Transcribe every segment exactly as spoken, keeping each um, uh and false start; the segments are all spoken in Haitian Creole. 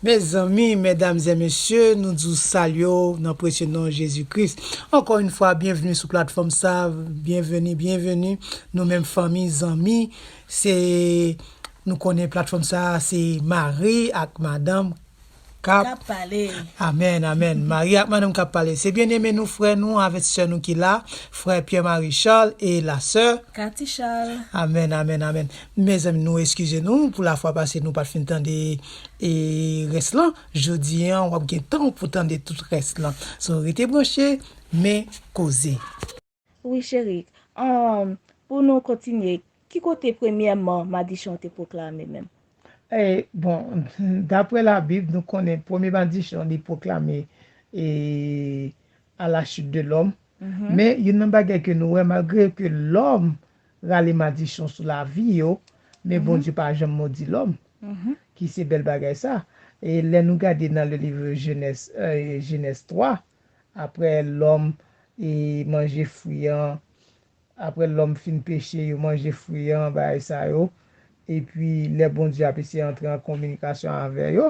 Mezanmi, medam e mesye, nou di w salye w nan presye non Jezi Kris. Ankò yon fwa, byenveni sou platfòm sa, byenveni, byenveni. Nou menm fanmi, zanmi, se, nou konnen platfòm sa, se mari ak madanm k ap K ap pale. Amèn, amèn. Mari ak madanm k ap pale. Se byeneme nou, frè nou, avèk sè nou ki la, frè Pierre Marie Charles e la sè Cathy Charles. Amèn, amèn, amèn. Mezanmi, nou eskize nou pou lafwa pase nou pa t fin tande e rès lan. Jodi a, w ap gen tan pou tande tout rès lan. So, rete branche, men koze. Wi, cheri. Ahn, pou nou kontinye, ki kote premyèman madichon te pwoklame menm? E, bon, daprè Labib, nou konnen premye madichon li pwoklame e, à la chute de l'homme. Men youn nan bagay ke nou wè, malgre ke lòm rale madichon sou lavi yo, men Bondye pa janm modi lòm, ki se bèl bagay sa. E lè nou gade nan le livre Genèse, euh, Genèse trois, apre lòm e manje fwi an, apre lòm fin peche, yo manje fwi an, bagay sa yo. Epi lè Bondye ap eseye antre an kominikasyon avè yo,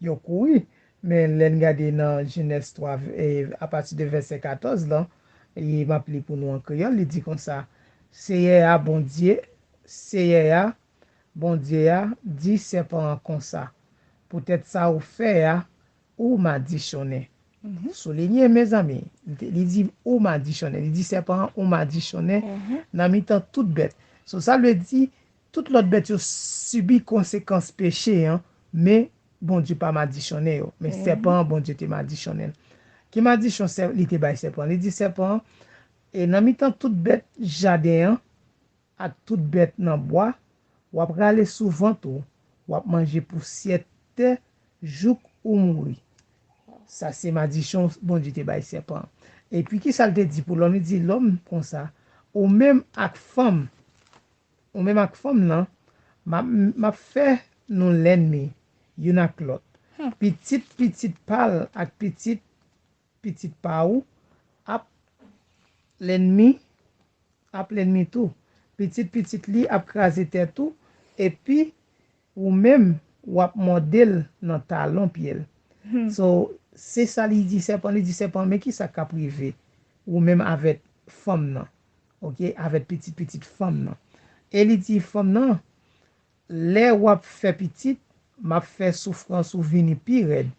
yo kouri. Men lè n gade nan Genèse trois, e, apati de vèsè katòz lan, e m ap li pou nou an kreyòl, li di konsa, Seyè a, Bondye, Seyè a, Bondye a, di sèpan an konsa, poutèt sa ou fè a, ou madichonnen. Soulinye, mezanmi, li di ou madichonnen. Li di sèpan an, ou madichonnen nan mitan tout bèt. So, sa vle di, tout lòt bèt yo sibi konsekans peche an, men Bondye pa madichonnen yo. Men sèpan an, Bondye te madichonnen l. Ki madichon sè, li te bay sèpan an? Li di sèpan an, e nan mitan tout bèt jaden an, ak tout bèt nan bwa, w ap rale sou vant ou, w ap manje pousyè tè jouk ou mouri. Sa se madichon Bondye te bay sèpan an. Epi kisa l te di pou lòm? Li di lòm konsa, ou menm ak fanm, ou menm ak fanm nan, m ap, m ap fè nou lènmi youn ak lòt. Pitit pitit pa l ak pitit pitit pa ou ap lènmi, ap lènmi tou. Pitit pitit li ap kraze tèt ou, epi ou menm, w ap mòde l nan talon pye l. So, se sa li di sèpan, li di sèpan, men kisa k ap rive ou menm avèk fanm nan, oke, avèk pitit pitit fanm nan. E li di fanm nan, lè w ap fè pitit, m ap fè soufrans ou vini pi rèd.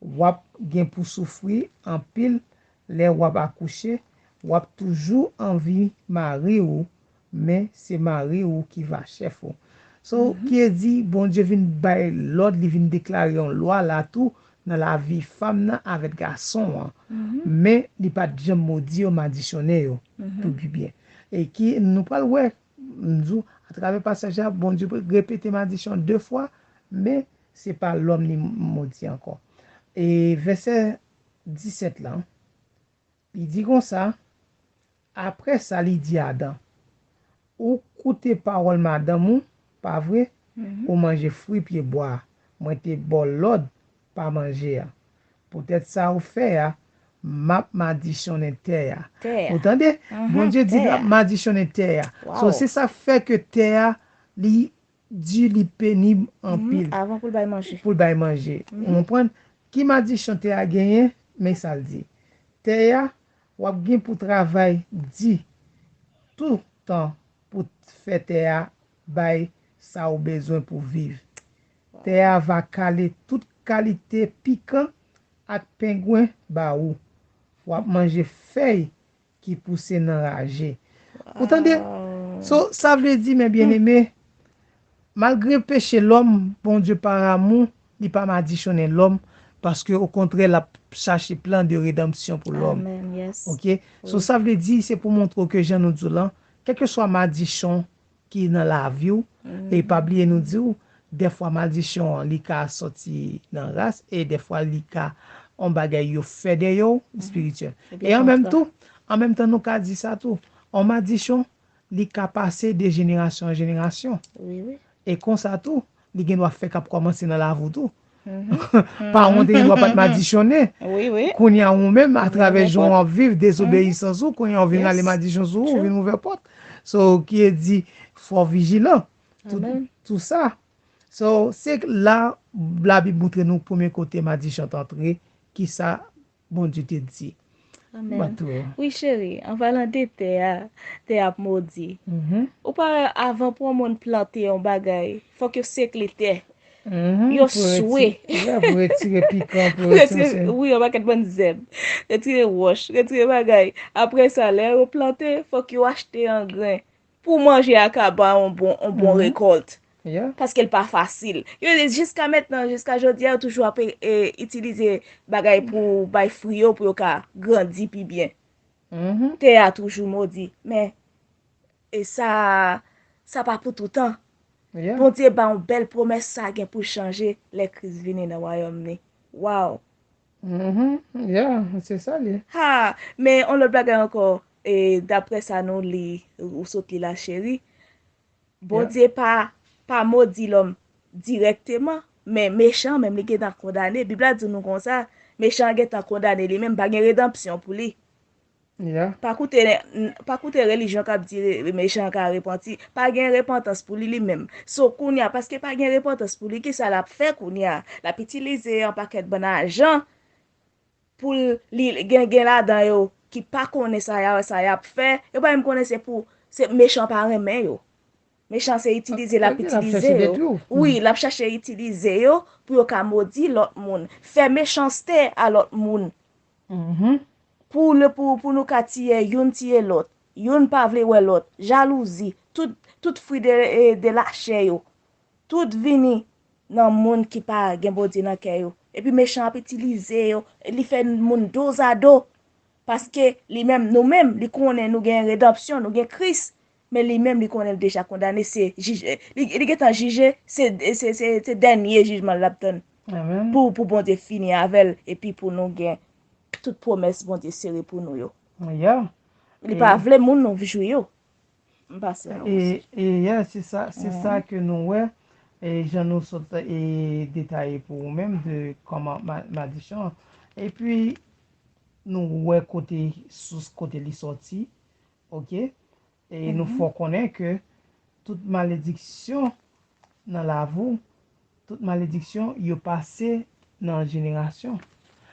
W ap gen pou soufri anpil lè w ap akouche, w ap toujou anvi mari w, men se mari w ki va chèf ou. So, ki e di, Bondye vin bay lòd, li vin deklare yon lwa la tou nan lavi fanm nan avèk gason an. Men, li pa t janm modi yo, madichonnen yo, tou pi byen. E ki, nou pral wè, m di w, atravè pasaj la, Bondye repete madichon de fwa, men se pa lòm li modi ankò. E vèsè disèt la, li di konsa, apre sa, li di Adan, ou koute pawòl madanm ou, pa vre? Ou manje fwi pye bwa mwen te ba w lòd pa manje a. Poutèt sa ou fè a, m ap madichonnen tè a. Tè a. Ou tande? Bondye di l ap madichonnen tè a. So, se sa k fè ke tè a, li di, li penib anpil. Avan pou l bay manje. Pou l bay manje. Ou konprann? Ki madichon tè a genyen? Men sa l di. Tè a, w ap gen pou travay di toutan pou fè tè a bay sa ou bezwen pou viv. Tè a va kale tout kalite pikan ak pengwen ba ou. W ap manje fèy ki pouse nan raje. Ou tande? So, sa vle di, men byeneme, malgre peche lòm, Bondye pa amou, li pa madichonnen lòm, paske okontrè, l ap chache plan de redanmsyon pou lòm. Oke? So, sa vle di, se pou montre w ke jan nou di w lan, kèlkeswa madichon ki nan lavi w, e pa bliye nou di w, dèfwa madichon an, li ka sòti nan ras, e dèfwa li ka yon bagay yo fè dèyè w, espirityèl. E an menm tou, an menm tan nou ka di sa tou, yon madichon, li ka pase de jenerasyon an jenerasyon. E konsa tou, li gen dwa fèk ap kòmanse nan lavi w tou. Paran w te gen dwa pa t madichonnen. Kounye a ou menm, atravè jan w ap viv, dezobeyisans ou, kounye a ou vin rale madichon sou ou, ou vin ouvè pòt. So, ki e di, fò w vijilan. Tout, tou sa, So, se la Labib montre nou premye kote madichon t antre, kisa Bondye te di. Amen. Wi, cheri, an palan de tè a, tè ap modi. Ou pa wè avan pou yon moun plante yon bagay, fòk yo sekle tè. Yo swe. Pou retire pikan, pou retire. Wi, yon pakèt bann zèb. Retire wòch, retire bagay. Apre sa, lè yo plante, fòk yo achte angren. Pou manje a ka ba yon bon, yon bon rekòlt. Paske l pa fasil. Yo, jiska mentnan, jiska jodi a, yo toujou ap e, itilize bagay pou bay fwi yo, pou yo ka grandi pi byen. Tè a toujou modi. Men, e sa, sa pa pou toutan. Bondye ba yon bèl pwomès, sa gen pou chanje lè Kris vini nan wayòm ni. Waw! Mm-hmm. Yeah, se sa li. Ha, men yon lòt bagay ankò, e, daprè sa nou li, ou sot li la, cheri, Bondye pa, pa modi lòm dirèkteman, men mechan menm li gentan kondane. Bib la di nou konsa, mechan an gentan kondane li menm, pa gen redanpsyon pou li. Pa koute, pa koute relijyon k ap di mechan an ka repanti. Pa gen repantans pou li, li menm. So, kounye a, paske pa gen repantans pou li, kisa l ap fè kounye a? L ap itilize yon pakèt bann ajan pou li gen, gen ladan yo ki pa konnen sa y a, sa y ap fè. Yo pa menm konnen se pou, se mechan pa renmen yo. Mechan se itilize l ap itilize yo. Wi, l ap chache itilize yo pou yo ka modi lòt moun. Fè mechanste a lòt moun. Pou le, pou, pou nou ka tiye youn, tiye lòt. Youn pa vle wè lòt. Jalouzi, tout, tout fwi de, e, de lachè yo. Tout vini nan moun ki pa gen Bondye nan kè yo. Epi mechan ap itilize yo, li fè moun dozado. Paske li menm, nou menm, li konnen nou gen redanpsyon, nou gen Kris. Men li menm, li konnen l deja kondane, se jij, li, li gentan jije, se, se, se, se dènye jijman l ap tann. Pou, pou Bondye fini avè l, epi pou nou gen tout pwomès Bondye sere pou nou yo. Li pa vle moun nou jwi yo. M pase a. E, e, yeah, se sa, se sa ke nou wè, e, jan nou sot e detaye pou ou menm de kòman ma, madichon. Epi, nou wè kote sous, kote li sòti, oke? E nou fè w konnen ke tout malediksyon nan lavi w, tout malediksyon, yo pase nan jenerasyon.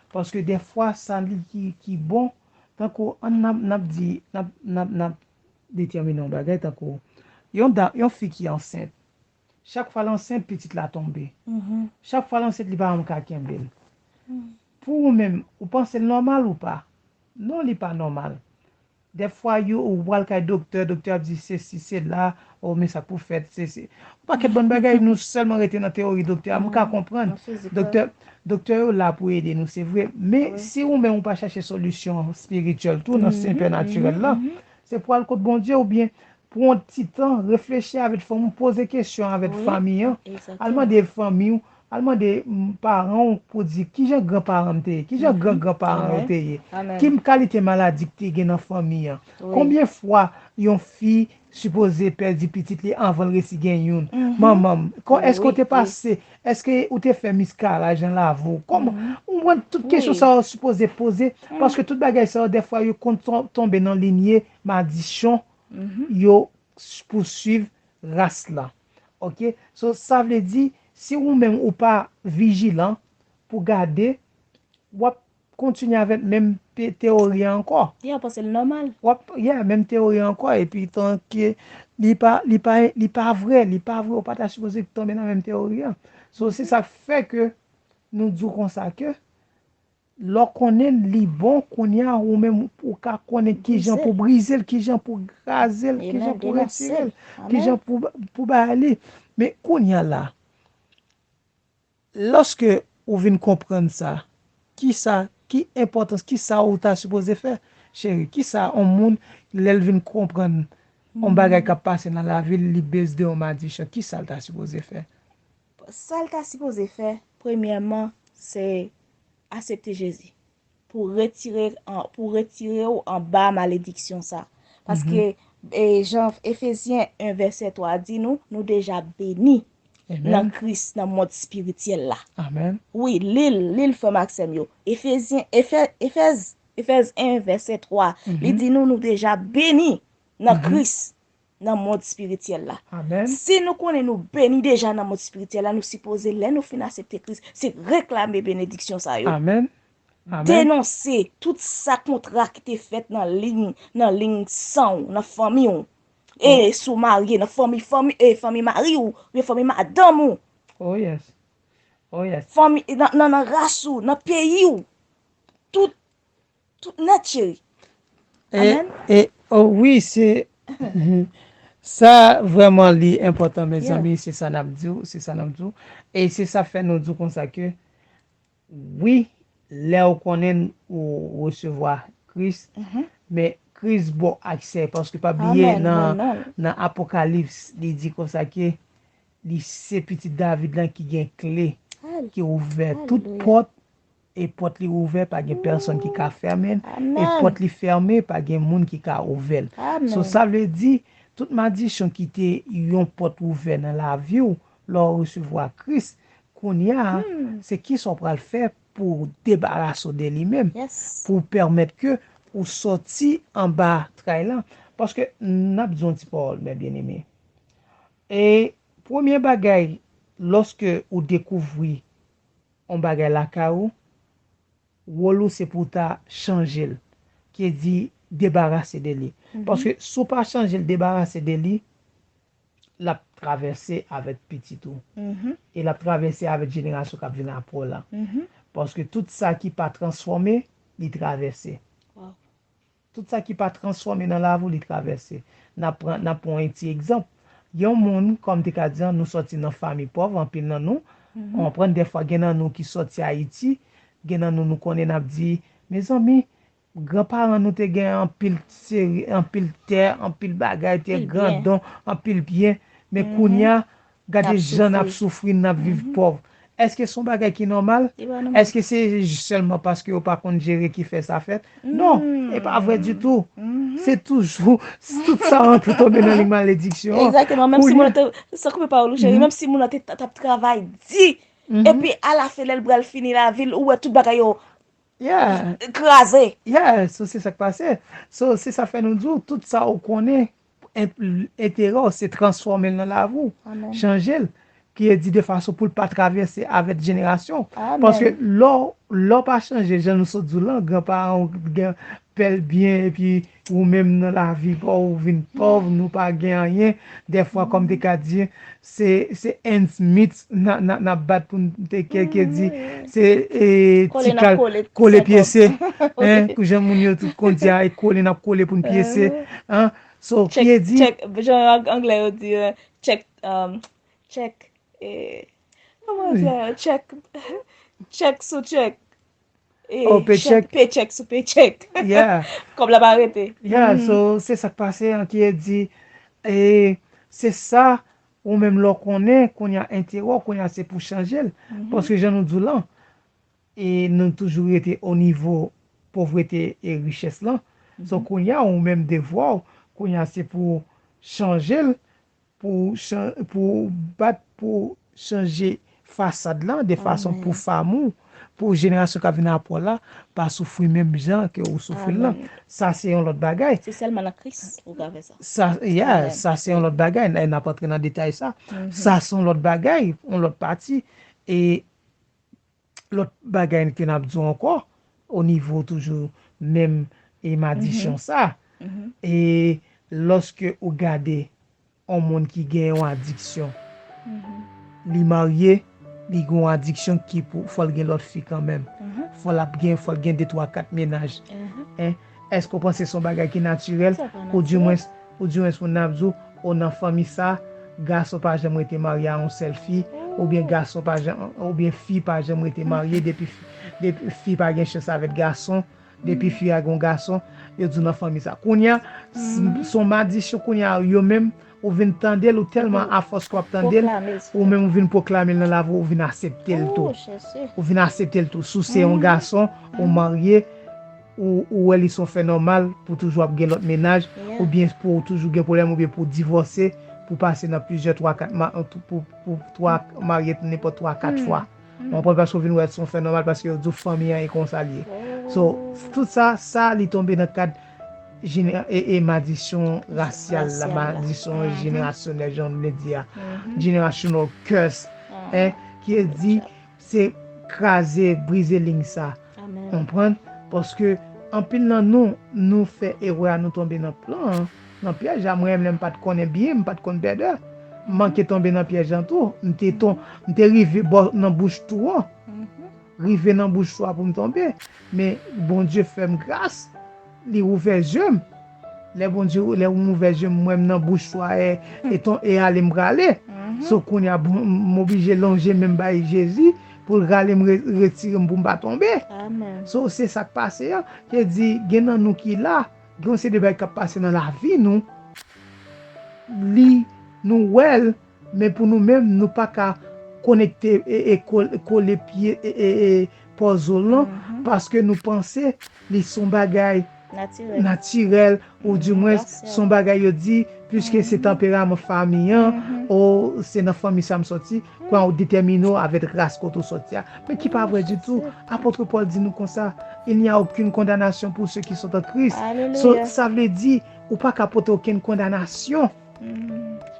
Paske dèfwa, sa li ki, ki bon, tankou ann n ap, n ap di, n ap, n ap, n ap detèmine yon bagay, tankou yon da, yon fi ki ansent, chak fwa l ansent, pitit la tonbe. Chak fwa l ansent, li pa janm ka kenbe l. Pou ou menm, ou panse l nòmal ou pa? Non, li pa nòmal. Dèfwa, yo, ou pral kay doktè, doktè ap di sesi, sela, o, men sa k pou fèt, se, se. Yon pakèt bann bagay, nou sèlman rete nan teyori doktè a, m ka konprann. Doktè, doktè yo la pou ede nou, se vre. Men, si ou menm ou pa chache solisyon espirityèl tou, nan sipènatirèl la, se pou al kot Bondye oubyen pran yon ti tan, reflechi avèk fanmi w, poze kesyon avèk fanmi an, al mande fanmi w, al mande paran w pou di kijan granparan m te ye, kijan gran granparan yo te ye, ki kalite maladi ki te gen nan fanmi an, konbyen fwa yon fi sipoze pèdi pitit li anvan l resi gen youn, manman m, èske w te pase, èske ou te fè miskaraj nan lavi w, kòman, ou konprann, tout kesyon sa yo sipoze poze, paske tout bagay sa yo dèfwa yo konn tonbe nan linye madichon, yo pouswiv ras la. Oke? So, sa vle di, si ou menm ou pa vijilan pou gade, w ap kontinye avèk menm teyori a ankò. Yeah, w ap panse l nòmal. W ap, yeah, menm teyori a ankò, epi tanke li pa, li pa, li pa vre, li pa vre, ou pa ta sipoze tonbe nan menm teyori a. So, se sa k fè ke nou di w konsa ke lè w konnen li bon, kounye a, ou menm, ou ka konnen kijan pou brize l, kijan pou kraze l, kijan pou retire l, kijan pou, pou bay li. Men kounye a la, lòske ou vin konprann sa, kisa, ki enpòtans, kisa ou ta sipoze fè, cheri? Kisa yon moun, lè l vin konprann yon bagay k ap pase nan lavi l, li bezwen yon madichon, kisa l ta sipoze fè? Sa l ta sipoze fè, premyèman, se aksepte Jezi pou retire, pou retire w anba malediksyon sa. Paske, e, jan Efezyen en vèsè twa di nou, nou deja beni nan Kris, nan mond espirityèl la. Wi, li l, li l, frè m ak sè m yo. Efezyen, Efè, Efèz, Efèz en vèsè twa, li di nou, nou deja beni nan Kris. nan mond espirityèl la. Amèn. Si nou konnen nou beni deja nan mond espirityèl la, nou sipoze, lè nou fin aksepte Kris, se reklame benediksyon sa yo. Amèn. Amèn. Denonse tout sa kontra ki te fèt nan liy, nan liy san w, nan fanmi w. E si w marye, nan fanmi, fanmi, e fanmi mari w, oubyen fanmi madanm ou. Oh yes. Oh yes. Fanmi, nan, nan, nan ras ou, nan peyi w. Tout, tout nèt, cheri. E, Amèn. E, oh wi, se, sa vrèman li enpòtan, Yeah. mezanmi, se sa n ap di w, se sa n ap di w. E se sa fè nou di w konsa ke, wi, lè w konnen ou resevwa Kris, Mhm. men Kris ba w aksè, paske pa bliye Amèn, nan, nan, nan. nan Apokalips, li di konsa ke li se pitit David lan ki gen kle, Al-, ki ouvè tout alelouya. Pòt, e pòt li ouvè, pa gen pèsonn ki ka fèmen l, e Amèn. Pòt li fèmen, pa gen moun ki ka ouvè l. Amèn. So, sa vle di, tout madichon ki te yon pòt ouvè nan lavi w, lè w resevwa Kris, kounye a, Hmm. se kisa w pral fè pou w debarase w de li menm, Yes. pou w pèmèt ke ou sòti anba tray lan. Paske n ap di yon ti pawòl, mè byeneme. E premye bagay, lòske ou dekouvri yon bagay lakay ou, wòl ou se pou w ta chanje l, ki di debarase de li. Mhm. Paske si w pa chanje l, debarase de li, l ap travèse avèk pitit ou. Mhm. E l ap travèse avèk jenerasyon k ap vin apre w la. Mhm. Paske tout sa ki pa transfòme, li travèse. Wow. Tout sa ki pa transfòme nan lavi w, li travèse. N ap pran, n ap pran yon ti egzanp. Yon moun, kòm te ka di an, nou sòti nan fanmi pòv, anpil nan nou. Mhm. Ou konprann, dèfwa, gen nan nou ki sòti Ayiti, gen nan nou, nou konnen, n ap di, mezanmi, granparan nou te gen anpil seri, anpil tè, anpil bagay, te Anpil byen. Grandon, anpil byen. Men Mhm. kounye a, gade N ap jan n ap soufri. Soufri, n ap viv Mhm. pòv. Èske se yon bagay ki nòmal? Li pa nòmal. Èske se sèlman paske yo pa konn jere ki fè sa fèt? Non, Hmm. e pa vre ditou. Mhm. Se toujou, tout sa rantre tonbe nan liy malediksyon an. Egzakteman, menm si Kounye moun nan te, san koupe pawòl ou, cheri, Mhm. menm si moun nan te t ap travay di, Mhm. epi alafen lè l pral fini lavi l, ou wè tout bagay yo Yeah. kraze. Yeah, so se sa k pase. So, se sa fè nou di w, tout sa ou konnen, en-, enterè w, se transfòme l nan lavi w, Amèn. Chanje l, ki e di de fason pou l pa travèse avèk jenerasyon. Amèn. Paske lè w, lè w pa chanje, jan nou sot di w lan, granparan w gen pèl byen, epi ou menm nan lavi pa w, ou vin pòv, nou pa gen anyen. Dèfwa, kòm te ka di, se, se ends meet n a, n a, n ap bat pou n te ke, ke di, se, e, Kole ti n ap kal, kole, kole sèt pyese, òm. Hein, kou jan moun yo tout konn di a, e kole n ap kole pou n pyese, hein. So, Check, ki e di, check, jan ang-, anglè yo di, euh, check, um, check, eh, kòman yo di a? Check, check sou check. Eh, Oh, paycheck. Paycheck sou paycheck. Yeah. Kòb la pa rete. Yeah, so, se sa k pase an ki e di, e, se sa, ou menm lè w konnen, kounye a enterè w, kounye a se pou chanje l. Mhm. Paske jan nou di w lan, e nou toujou rete o nivo povrete e richès lan. So, Mhm. kounye a, ou menm devwa w, kounye a se pou chanje l, pou chan-, pou bat pou chanje fasad lan, de fason Amèn. Pou fanmi w, pou jenerasyon k ap vin apre w la, pa soufri menm jan ke ou soufri lan. Amèn. Sa se yon lòt bagay. Se sèlman nan Kris ou ka fè sa. Sa, yeah, Amèn. Sa se yon lòt bagay, n, n ap antre nan detay sa. Mhm. Sa se yon lòt bagay, yon lòt pati. E lòt bagay ke n ap di w ankò, o nivo toujou menm e madichon Mhm. sa. Mhm. E lòske ou gade yon moun ki gen yon adiksyon, Mhm. li marye, li gen yon adiksyon ki pou, fò l gen lòt fi kanmenm. Mhm. Fò l ap gen, fò l gen de, twa, kat mennaj. Mhm. Hein? Èske w panse se yon bagay ki natirèl? Sa pa natirèl. Ou di mwens, ou di mwens moun nan ap di w, o nan fanmi sa, gason pa janm rete marye a yon sèl fi, oubyen gason pa janm, oubyen fi pa janm rete marye, depi fi, depi fi pa gen chans avèk gason, depi fi a gen yon gason, yo di w nan fanmi sa. Kounye a, s-, se yon madichon kounye a, yo menm, ou vin tande l, ou tèlman afòs ke w ap tande l, Pwoklame l, ou menm ou vin pwoklame l nan lavi w, ou vin aksepte l tou. Oh, Jezi. Ou vin aksepte l tou. Si w se yon gason, ou marye, ou, ou wè li se yon fè nòmal pou toujou ap gen lòt mennaj, Yeah. oubyen pou w toujou gen pwoblèm, oubyen pou w divòse, pou pase nan plizyè twa, kat ma-, pou, pou twa marye nenpòt twa, kat fwa. Ou konprann, paske w vin wè se yon fè nòmal, paske yo di w fanmi an e konsa l ye. So, tout sa, sa li tonbe nan kad jenera- e, e madisyon rasyal la, madisyon jenerasyonèl, jan nou di a, generational curse, en, ki di se kraze, brize liy sa. Konprann? Paske anpil nan nou, nou fè erè a, nou tonbe nan plan an, nan pyèj la. Mwen menm, lè m pa t konnen byen, m pa t konn pèdè, m manke tonbe nan pyèj lan tou. M te ton, m te rive bò nan bouch twou an. Rive nan bouch twou a pou m tonbe. Men Bondye fè m gras, li ouvè zye m. Lè Bondye, lè ou ouvè zye m, m wè m nan bouch twou a, e, e ton, e ale m prale. So kounye a, bon, m oblije lonje men m bay Jezi pou l rale m, re- retire m pou m pa tonbe. So se sa k pase an. Ki di, gen nan nou ki la, gen yon seri de bagay k ap pase nan lavi nou. Li, nou wè l, men pou nou menm, nou pa ka konekte e, e kol- kole pye e, e, e puzzle lan, paske nou panse li se yon bagay natirèl, ou di mwen se yon bagay yo di, piske se tanperaman fanmi an, ou se nan fanmi sa m sòti, kwa ou detèmine w avèk ras kote w sòti a. Men ki pa vrè ditou. Apot Pòl di nou konsa, il n'y a aucune condamnation pour ceux qui sont en Christ. So, sa vle di, ou pa ka pote okenn kondanasyon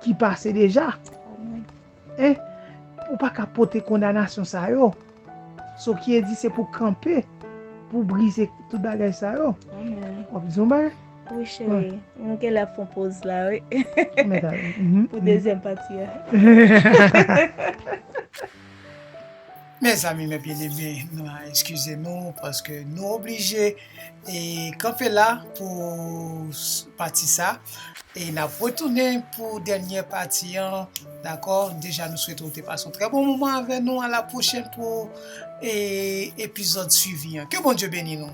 ki pase deja. En? Ou pa ka pote kondanasyon sa yo. So ki e di se pou kanpe, pou brize tout bagay sa yo. W ap di yon bagay? Wi, cheri. Nou gen la fon poz la, wi. Pou dezyèm pati a. Mezanmi, mes bien-aimés, nou a eskize nou paske nou oblije e kanpe la pou s- pati sa. E n ap retounen pou dènyè pati an. Dakò? Deja, nou swete w te pase yon trè bon moman avè nou. A la pwochèn pou e, epizòd swivi an. Ke Bondye beni nou.